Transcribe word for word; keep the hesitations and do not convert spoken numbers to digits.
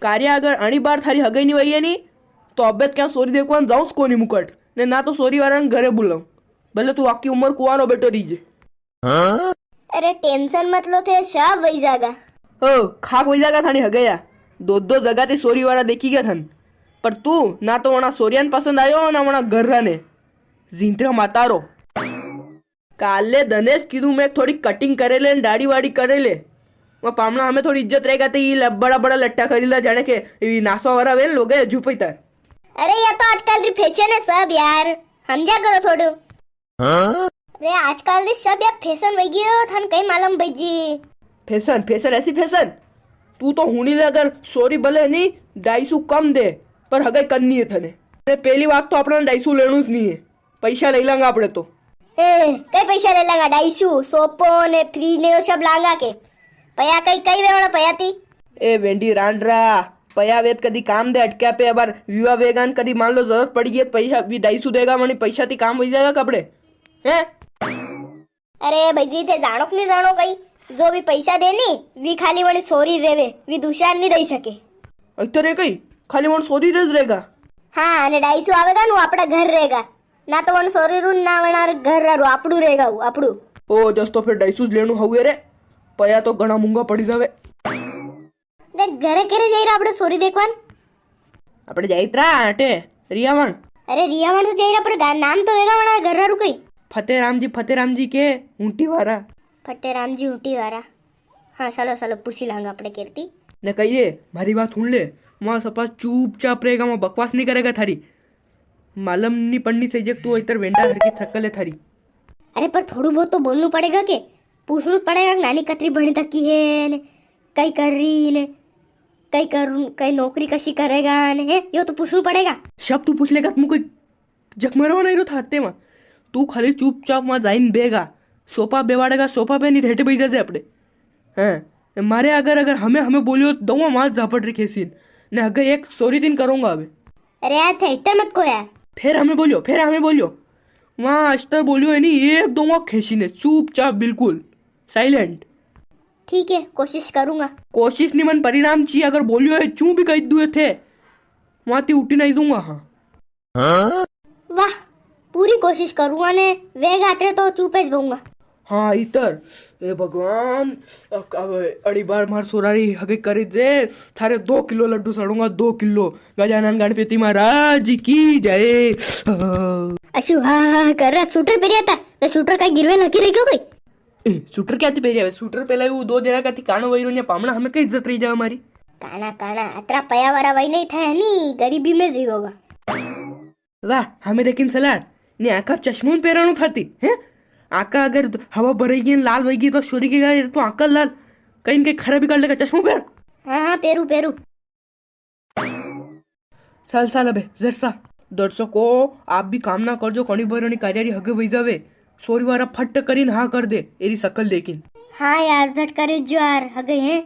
कारिया, अगर अणी बार थारी हगई नी वई है नी, तो अबे तो क्या सोरी देखवा जाऊं कोनी मुकट, ने ना तो सोरी वाला ने घरे बुलाऊं, भले तू आखी उम्र कुंवारो बेटो रीजे। अरे टेंशन मत लो थे, सब वई जागा। ओ, खाक वई जागा थानी हगया। दो दो जगह ते सोरी वाला देखी गया थन, पर तू ना तो वणा सोरिया ने पसंद आयो ना वणा घर ने। जिंतरा मातारो। काले धनेश कीधु मैं थोड़ी कटिंग करे ले, दाढ़ी वाड़ी करे ले। वो पामणा हमें थोड़ी इज्जत रहेगा तो ये ल-, बड़ा बड़ा लट्टा खरीदा जाने के ये नासवा वाला वे लोग है झुपई तर। अरे या तो आजकल री फैशन है सब यार, समझा करो थोड़ू। अरे आजकल री सब या फैशन वई गयो, थन कई मालूम भाई जी। फैशन, फैशन, ऐसी फैशन? तू तो हुनी ले, अगर सोरी भले नी, ढाई सौ कम दे, पर हगई करनी है थने। अरे पहली बात तो अपना ढाई सौ लेणू ज नी है, पैसा ले लांगा आपड़े तो। ए, कई पैसा ले लांगा? ढाई सौ, सोपो ने फ्री ने वो सब लांगा के? पया कई, कई वेवणा पया ती? ए वेंडी रांडरा, पया वेत कदी काम दे अटक्या पे, अबार विवा वेगान कदी मान लो जरूरत पड़ी गई, पैसा भी ढाई सौ देगा, मनी पैसा ती काम हो जाएगा कपड़े, हैं? अरे भाई जी, थे जाणो कि नी जाणो कई, जो भी पैसा दे नी, वी खाली वणी सोरी रेवे, वी दूसरा नी दई सके। इतरे कई, खाली वण सोरी रेज रहेगा? हाँ, अने ढाई सौ आवेगा नु आपड़ा घर रहेगा, ना तो वण सोरी रू ना वणार घर रू, आपड़ू रहेगा वो, आपड़ू। ओ, जस तो फिर ढाई सौ ज लेणू हुए रे, पया तो घणा मूंगा पड़ी जावे। देख, घरे केरे जाई रहा आपड़े सोरी देखवान? आपड़े जाई रा अटे रियावण। अरे रियावण तो जाई रहा, पर गा-, नाम तो वेगा वणा घर रू कई। फतेराम जी, फतेराम जी के ऊंटी वारा। फतेराम जी ऊंटी वारा। हाँ, चलो, चलो, पूछी लांगा आपड़े केरती। ने कहिए, मारी बात सुन ले, वहाँ सपा चुपचाप रहेगा, वहाँ बकवास नी करेगा थारी। मालूम नी पड़नी चाहिए तू इतर वेंडा घर की थकल है थारी। अरे पर थोड़ू बहुत तो बोलनू पड़ेगा के, पूछनू पड़ेगा कि नानी कतरी भणी थकी है ने, कई कर रही ने, कई कर, कई नौकरी कशी करेगा ने, हैं? यो तो पूछनू पड़ेगा। सब तू पूछ लेगा, तुम कोई जखमरवा नहीं रो थाते वहाँ। तू खाली चुपचाप वहाँ जाइन बेगा, सोफा बेवाड़ेगा, सोफा पे नी हेठे बैठ जाजे आपड़े। हैं, मारे अगर, अगर हमें, हमें बोलियो तो दऊंगा मार झापट री खेसीन। ने अगर एक सोरी दिन करूंगा अबे। अरे यार, थे इतना मत को यार। फिर हमें बोलियो, फिर हमें बोलियो। वहाँ अस्तर बोलियो है नी, एक दऊंगा खेसी ने, चुपचाप बिल्कुल साइलेंट। ठीक है, कोशिश करूंगा। कोशिश नी मन परिणाम ची, अगर बोलियो है चू भी कह दू थे, वहाँ ती उठी नहीं दूंगा। हाँ। वाह, पूरी कोशिश करूंगा ने, वेगा अतरे तो चुपे ज बहूंगा। हाँ, इतर। ए भगवान, अब, अब अड़ी बार मार सोरारी हगे करी दे, थारे दो किलो लड्डू सड़ूंगा, दो किलो। गजानन गणपति महाराज की जय। अशु, हाँ, हाँ, हाँ, कर रहा, सूटर पेरिया था, तो सूटर का गिरवे लगी रही क्यों गई? ए, सूटर क्या थी पेरिया? सूटर पहला वो दो जगह का थी कानो वही रोन्या पामणा, हमें कई इज्जत रही जावे हमारी। काना, काना, अतरा पया वारा वही नहीं था, है नी, गरीबी में जीवोगा। वाह, हमें देखिन सलाड, ने आका चश्मो न पेराणो थाती, हैं? आका अगर हवा भराई गई, लाल वही गई, तो छोरी के गए, तो आका लाल, कहीं न कहीं खराबी कर लेगा, चश्मो पेर। हाँ, हाँ, पेरू, पेरू। साल, साल अबे, जरसा। दर्शकों, आप भी कामना कर जो कणी भरणी कार्यारी हगे वही जावे, सोरी वारा फट करीन हाँ कर दे, एरी शकल देखिन। हाँ यार, झट करे जो यार, हगे हैं।